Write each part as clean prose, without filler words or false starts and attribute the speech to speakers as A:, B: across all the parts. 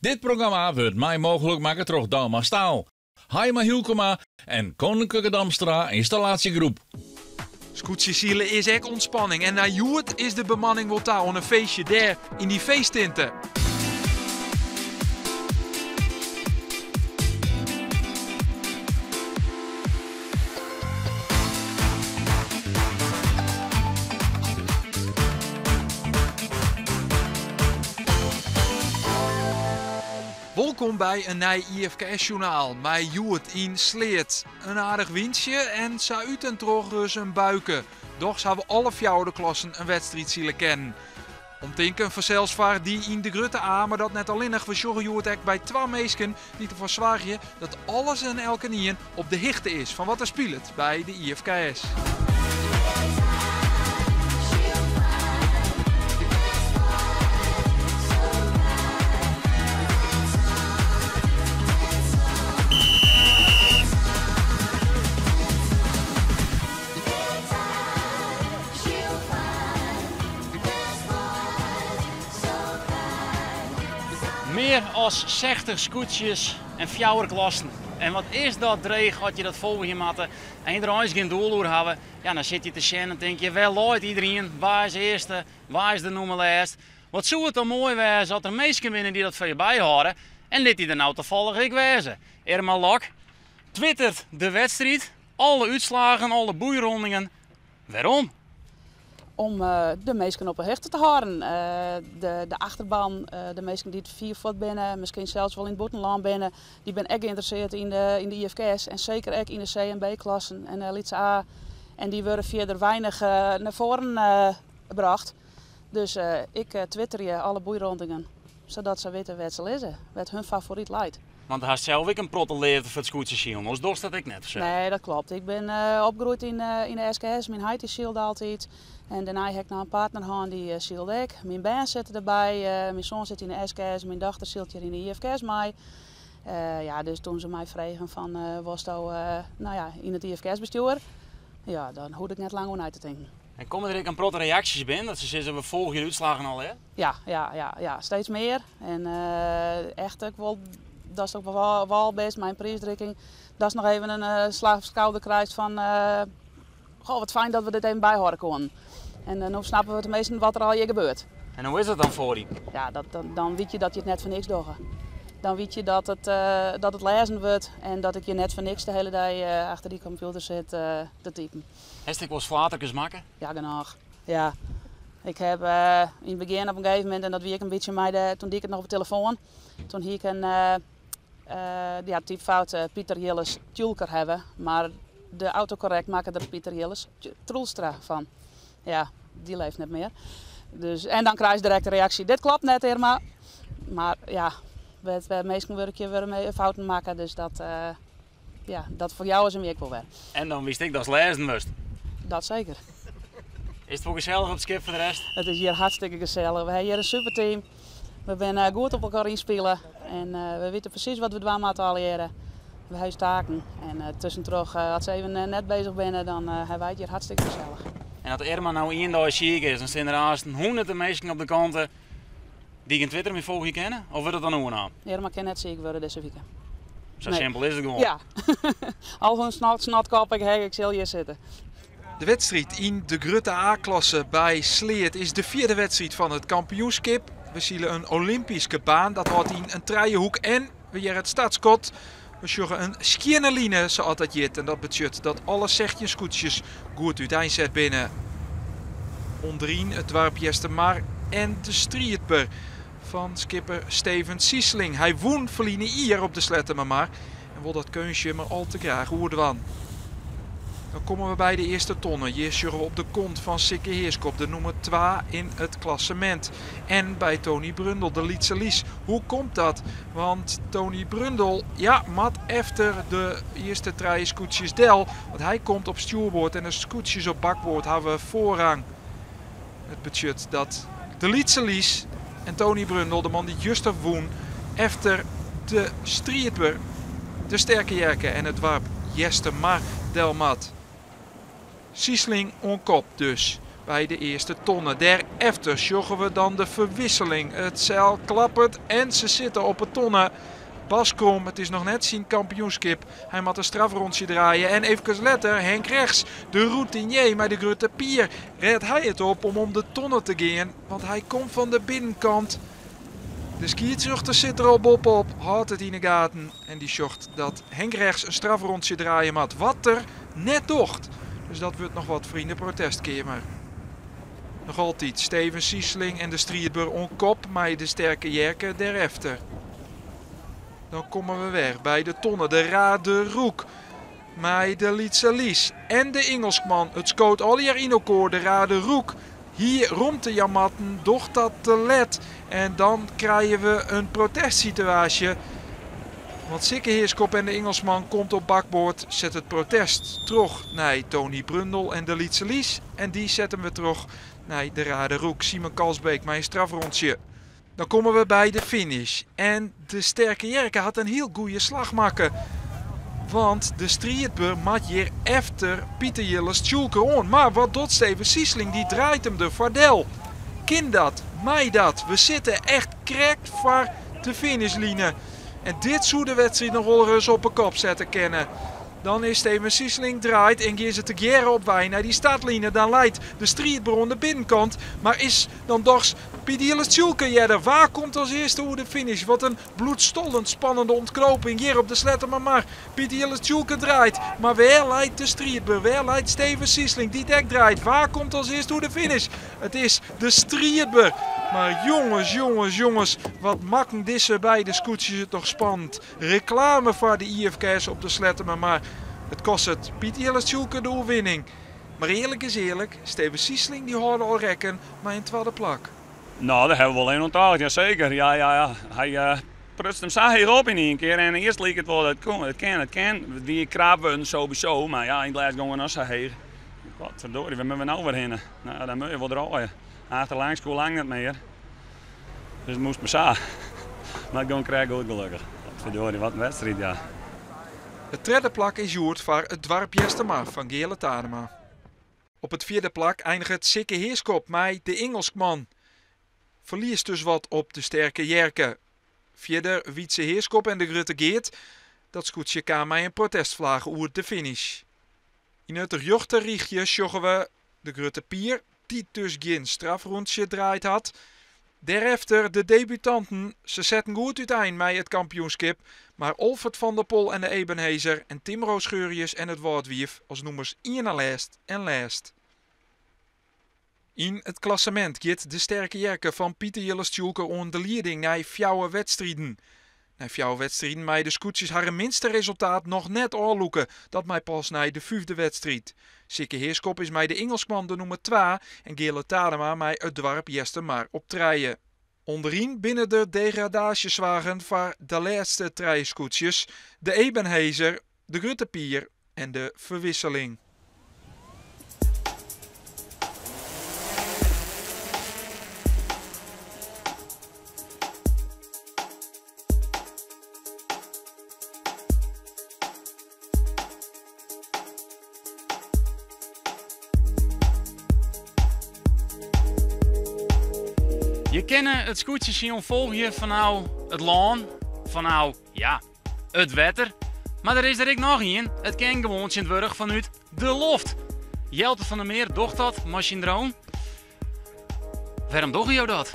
A: Dit programma wurdt mei mooglik makke troch Douma Staal, Haima Hylkema en Koninklijke Damstra Installatiegroep.
B: Skûtsjesile is ek ûntspanning en nei hjoed is de bemanning wol ta oan in feestje dêr yn dy feesttinte. Wolkom by in nij IFKS-sjoernaal mei hjoed yn Sleat. In aardich wyntsje en sa út en troch ris in buike. Dochs hawwe alle fjouwer de klassen in wedstriid sile kinnen. Omtinken fansels foar dy yn de grutte A, mar dat net allinnich. We sjogge hjoed ek by twa minsken dy't derfoar soargje dat alles en elkenien op de hichte is fan wat der spilet by de IFKS.
C: Mear as 60 skûtsjes en fjouwer klassen. En wat is dat dreech as je dat folgje moatte en je der eins gjin doel oer hawwe. Ja, dan sit je te sjen en tink je, wêr leit iderien? Wa is earste? Wa is de nûmer lêst? Wat soe it dan moai wêze as der minsken binne dy't dat foar je byhâlde en lit dy der no tafallich ek wêze. Irma Lok twittert de wedstriid, alle útslagen, alle boeirondingen. Wêrom?
D: Om de minsken op 'e hichte te hâlden. De achterban, de minsken dy't fier fuort binne, miskien sels wol yn it bûtenlân binne, dy binne ek geïnteresseerd yn de IFKS en seker ek yn de C en B-klassen en de lytse A. En dy wurde fierder weinich nei foaren brocht. Dus ik twitterje alle boeirondingen, sadat se witte wêr't se lizze, wêr't hun favoryt leit.
C: Want do hast sels ek in protte leafde foar it skûtsjesilen, oars dochst dat ek net fansels.
D: Nee, dat klopt. Ik bin opgroeid yn de SKS. Myn heit dy sylde altyd. En dêrnei ha ik noch in partner hân dy sylde ek. Myn bern sitte derby. Myn soan sit yn de SKS, myn dochter sylt hjir yn de IFKS mei. Ja, dus toen se my fregen fan wolsto nou ja, yn it IFKS-bestjoer, ja, dan hoegde ik net lang oer nei te tinken.
C: En komme der ek in protte reaksjes binnen dat se sizze we folgje de útslaggen al hè?
D: Ja, ja, ja, ja, steeds mear. En echt ek wol datst op 'e wâl bist mei in priisdrukking, datst noch even in slach op de skouder krijst fan goh, wat fijn dat we dit even byhâlde koenen. En no snappe we teminsten wat der allegear gebeurt.
C: En hoe is dat dan foar dy?
D: Ja, dat, dan wit je dat je it net foar niks dogge. Dan wit je dat it, dat it lêzen wurdt en dat ik hjir net foar niks de hiele dei achter dy kompjûter sit te typen.
C: Hast ek wolris flaterkes makke?
D: Ja, genôch. Ja. Ik heb yn it begjin op in gegeven momint, en dat wie ek in bytsje mei de, toen die ik it noch op de telefoan, toen hie ik in ja, typfout Pieter Jilles Tjoelker hawwe, mar de autocorrect makke der Pieter Jilles Troelstra fan. Ja, dy leeft net mear. Dus, en dan krijst direkt de reaksje, dit klopt net Irma. Mar ja, wêr't minsken wurkje wurde fouten makke, dus dat, ja, dat ferjouwe se my ek wol wer.
C: En dan witst ek datst lêzen wurdst.
D: Dat seker.
C: Is it wol gesellich op it skip foar de rest?
D: It is hjir hartstikke gesellich. We hawwe hjir in super team. We binne goed op elkoar ynspile en we witte presys wat we dwaan moatte allegearre. We hawwe ús taken en tuskentroch as se even net bezich binne, dan hawwe wy it hjir hartstikke gesellich.
C: En as Irma no ien dei siik is, dan stean der aanst hûnderten minsken op de kante dy't gjin Twitter mear folgje kinne? Of wurdt it dan oernaam?
D: Irma kin net siik wurde dizze wike.
C: Sa simpel is it gewoan.
D: Ja. Al hoe snotkop ik ha, ik sil hjir sitte.
B: De wedstriid yn de grutte A-klasse by Sleat is de fjirde wedstriid fan it kampioenskip. We sile in Olympyske baan, dat hâldt yn in trijehoek en we hearre it startskot. We sjogge in skjinne line, sa't dat hjit, en dat betsjut dat alle sechtjin skûtsjes goed úteinset binne. Underyn it doarp Eastermar en de Striidber fan skipper Steven Siesling. Hy wûn ferline jier op de Sleattemermar en wol dat keunstje mar al te graach oerdwaan. Dan komme we by de earste tonne. Hjir sjogge we op de kont fan Sikke Heerskop, de nûmer twa yn it klassemint. En by Tony Brundel, de lytse Lys. Hoe komt dat? Want Tony Brundel, ja, moat efter de earste trije skûtsjes del. Want hy komt op stjoerboard en de skûtsjes op bakboard hawwe foarrang. It betsjut dat de lytse Lys en Tony Brundel, de man dy't juster wûn, efter de Striidber, de Sterke Jerke en it doarp Eastermar del moat. Siesling oan kop dus by de earste tonne. Dêr Efter sjogge we dan de ferwisseling. It seil klappert en se sitte op 'e tonne. Bas Krom, it is noch net syn kampioenskip. Hy moat in strafrûntsje draaie en efkes letter Henk Rechts, de routinier mei de Grutte Pier. Rêdt hy it op om om de tonne te gean, want hy komt fan de binnenkant. De skiedsrjochter sit der al boppe-op, hâldt it yn 'e gaten en dy sjocht dat Henk Rechts in strafrûntsje draaie moat, wat er net docht. Dus dat wurdt noch wat foar yn de protestkeamer. Noch altyd Steven Siesling en de Striidber oan kop mei de Sterke Jerke derefter. Dan komme we wer by de tonne, de Rade Roek mei de Lytse Lys en de Ingelskman. It skoot allegear yn elkoar, de Rade Roek hie romte jaan moatten, docht dat te let en dan krije we in protestsituaasje. Want Sikke Heerskop en de Ingelsman komt op bakboard, set it protest troch nei Tony Brundel en de Lytse Lys en dy set him wer troch nei de Rade Roek, Simon Kalsbeek mei in strafrûntsje. Dan komme we by de finish en de Sterke Jerke hat in hiel goede slach makke. Want de Striidber moat hjir efter Pieter Jilles Tjoelker oan. Mar wat docht Steven Siesling? Dy draait him der foar del. Kin dat? Mei dat? We sitte echt krekt foar de finishline. En dit soe de wedstriid noch wol ris op 'e kop sette kinne. Dan is Steven Siesling draaid en gean se tegearre op wei nei dy startline. Dan leit de Striidber oan de binnenkant, mar is dan dochs Pieter Jilles Tjoelker earder. Wa komt as earste oer de finish? Wat in bloedstollend spannende ontknoping hjir op de Sleattemermar. Pieter Jilles Tjoelker draait, mar wêr leit de Striidber? Wêr leit Steven Siesling dy't ek draait? Wa komt as earste oer de finish? It is de Striidber. Mar jonges, jonges, jonges, wat makken dizze beide skûtsjes it toch spannend. Reklame foar de IFKS op de Sleattemermar. It kostet Pieter Jilles Tjoelker de oerwinning. Mar earlik is earlik, Steven Siesling dy hâlde al rekken mei in twadde plak.
E: No, dêr hawwe we wol even oan tocht, jaseker. Ja, ja, ja. Hy prutst him sa heech op yn ien kear en earst like it wol, it kon, it kin, it kin. It wie krap wurden sowieso, mar ja, yn it lêst gong er noch sa heech. Godverdorie, wêr moatte we no wer hinne? No ja, dan moatte je wol draaie. Achterlangs koe lang net mear. Dus it moast mar sa. Mar it gong krekt goed gelokkich. Godverdorie, wat in wedstriid, ja.
B: It tredde plak is hjoed foar it doarp Eastermar fan Geale Tadema. Op it fjirde plak einiget Sikke Heerskop mei de Ingelskman. Ferliest dus wat op de Sterke Jerke. Fierder Wietse Heerskop en de Grutte Geart. Dat skûtsje kaam mei in protestflage oer de finish. Yn it rjochter rychje sjogge we de Grutte Pier, dy't dus gjin strafrûntsje draaid hat. Dêrefter de debutanten. Se setten goed útein mei it kampioenskip, mar Olfert van der Pol en de Ebenhaezer en Tim Roosgeurius en it Wâldwief as nûmers ien en lêst en lêst. Yn it klassemint giet de Sterke Jerke fan Pieter Jilles Tjoelker oan de lieding nei fjouwer wedstriden. Nei fjouwer wedstriden meie de skûtsjes harren minste resultaat noch net ôflûke, dat mei pas nei de fyfde wedstriid. Sikke Heerskop is mei de Ingelskman de nûmer twa en Geale Tadema mei it doarp Eastermar op trije. Underyn binne der degradaasjeswagen foar de lêste trije skûtsjes, de Ebenhaezer, de Grutte Pier en de Ferwisseling.
C: Je kinne it skûtsjesilen folgje fanôf it lân, fanôf, ja, it wetter. Mar der is der ek noch ien, it kin gewoan tsjintwurdich fanút de loft. Jelte van der Meer docht dat mei syn drone. Wêrom dogge jo dat?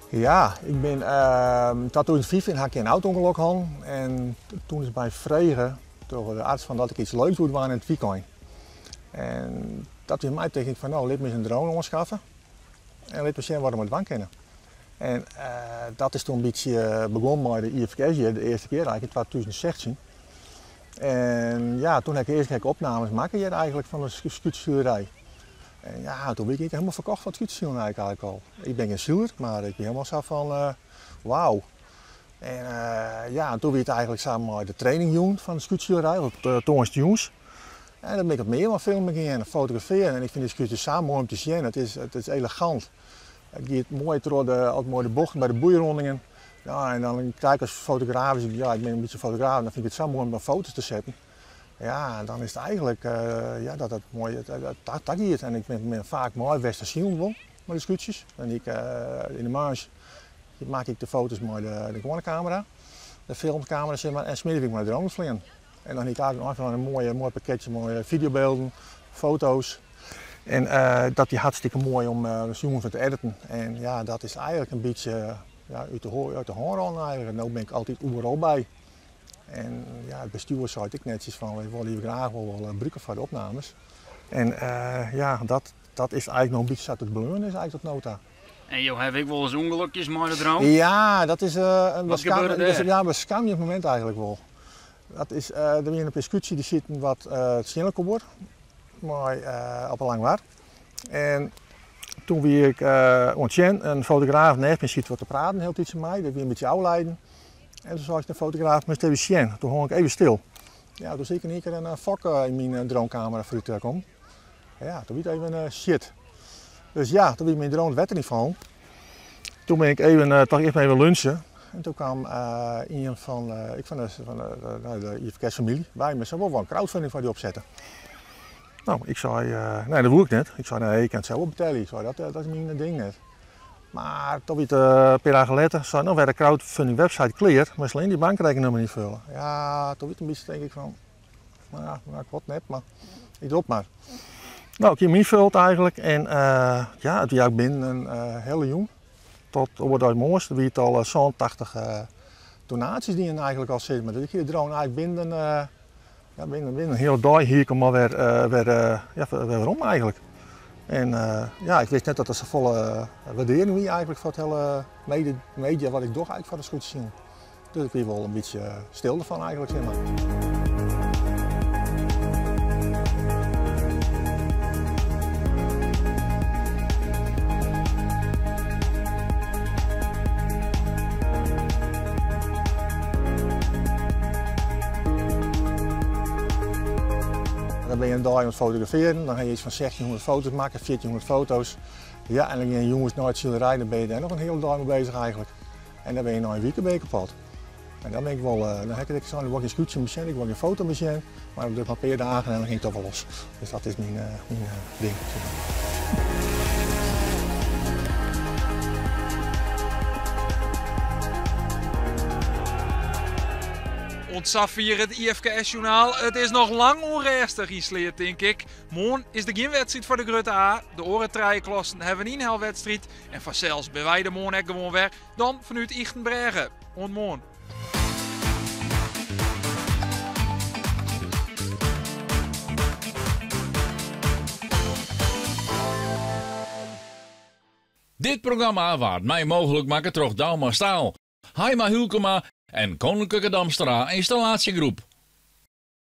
F: Ja, ik bin uh, 2015 ha ik in auto-ûngelok hân en toen is my frege troch de arts fan dat ik iets leuks woe dwaan yn it wykein. En dat wie my tink ik fan no, lit my ris in drone oanskaffe en lit my sjen wat we mei dwaan kinne. En dat is toen in bytsje begûn mei de IFKS hjir, de earste kear eigenlijk in 2016. En ja, toen ha ik earst ek opnames makke hjir eigenlijk fan de skûtsjesilderij. En ja, toen wie ik helemaal ferkocht fan it skûtsjesilen eigenlijk al. Ik bin gjin siler, mar ik wie helemaal sa fan uh, wauw. En uh, ja, en toen wie it eigenlijk sa mei de training jûn fan de skûtsjesilderij, op uh, tongersdeitejûns. En dan bin ik wat mear mei filmen gean en fotografearjen. En ik fyn de skûtsjes sa moai om te sjen. It is elegant. It giet moai troch de, altyd moai de bochten by de boeirûningen. Ja, en dan krij ik as fotograaf, ja, ik bin in bytsje fotograaf, dan fyn ik it sa moai om dan foto's te setten. Ja, en dan is it eigenlijk uh, ja, dat it moai ta giet. En ik bin faak mei west te silen wol. mei de skûtsjes. Dan ik yn de moarns makke ik de foto's mei de gewoane kamera, de filmkamera sis mar, en 's middeis wie ik mei de drone fleanen. En dan hie ik eigenlijk noch in moai, moai pakketje mei fideobylden, foto's. En dat wie hartstikke moai om de jûns te editen. En ja, dat is eigenlijk in bytsje ja, út de, út de hân rûn eigenlijk. No bin ik altyd oeral by. En ja, it bestjoer seit ek netsjes fan wy wolle jo graach wol wol brûke foar de opnames. En ja, dat, dat is eigenlijk noch in bytsje sa't it bleaun is eigenlijk tot no ta.
C: En jo hawwe ek wolris ûngelokjes mei de drone?
F: Ja, dat is in
C: Wat gebeurde dêr?
F: Ja, in beskamjend momint eigenlijk wol. Dat is, der wiene in pear skûtsjes dy sieten wat tsjin elkoar mei op 'e Langwar. En toen wie ik oan it sjen, in fotograaf neist my siet wat te praten de hiele tiid tsjin my, dat wie in bytsje ôfleidend. En toen sei ik de fotograaf, moatst even sjen. Toen hong ik even stil. Ja, toen zie ik in één keer een fok in myn dronekamera foarút kommen. Ja, toen wie it even shit. Dus ja, toen wie myn drone it wetter yn fallen. Toen bin ik even, toch earst mar even lunchen. En toen kwam ien fan, ik fan de, fan de, de, de IFKS-famylje by my. Se wol wol in crowdfunding foar dy opsette. No, ik sei, nee, dat woe ik net. Ik sei, nee, ik kin it sels wol betelje. Ik sei, dat, dat is myn ding net. Mar toen wie it in pear dagen letter, sei, no wer de crowdfunding website klear, mar se dy bankrekeningnûmer ynfolje. Ja, toen wie it in bytsje tink ik fan, no ja, ik wol it net, mar ik doch it mar. No, ik hie him ynfuld eigenlijk en ja, it wie eigenlijk binnen in hiele jûn tot oardei moarns, wie it al 87 donaasjes dienen eigenlijk al sis mar. Dus ik hie de drone eigenlijk binnen, ja, binnen, binnen in hiele dei hie ik him alwer wer, ja, wer werom eigenlijk. En ja, ik wist net dat der safolle wurdearring wie eigenlijk foar it hiele media wat ik doch eigenlijk foar de skûtsjesilen. Dus ik wie wol in bytsje stil derfan eigenlijk, sis mar. Dan bin je in dei oan it fotografearjen, dan ha je iets fan 1600 foto's makke, 1400 foto's. Ja, en dan gean je jûns nei it silerij, dan bin je dêr noch in hiele dei mei beuzich eigenlijk. En dan bin je nei in wike bin je kapot. En dan bin ik wol, dan ha ik it ek sein, ik wol gjin skûtsje mear sjen, ik wol gjin foto mear sjen. Mar dat duorret mar in pear dagen en dan ging ik toch wol los. Dus dat is myn, myn ding.
B: Oant safier it IFKS-sjoernaal. It is noch lang ûnrêstich yn Sleat, tink ik. Moarn is der gjin wedstriid foar de grutte A. De oare trije klassen hawwe in ynhelwedstriid. En fansels binne wy der moarn ek gewoan wer. Dan fanút Ychtenbrêge. Oant moarn.
A: Dit programma waard mei mooglik makke troch Douma Staal, Haima Hylkema en Koninklijke Damstra Installatiegroep.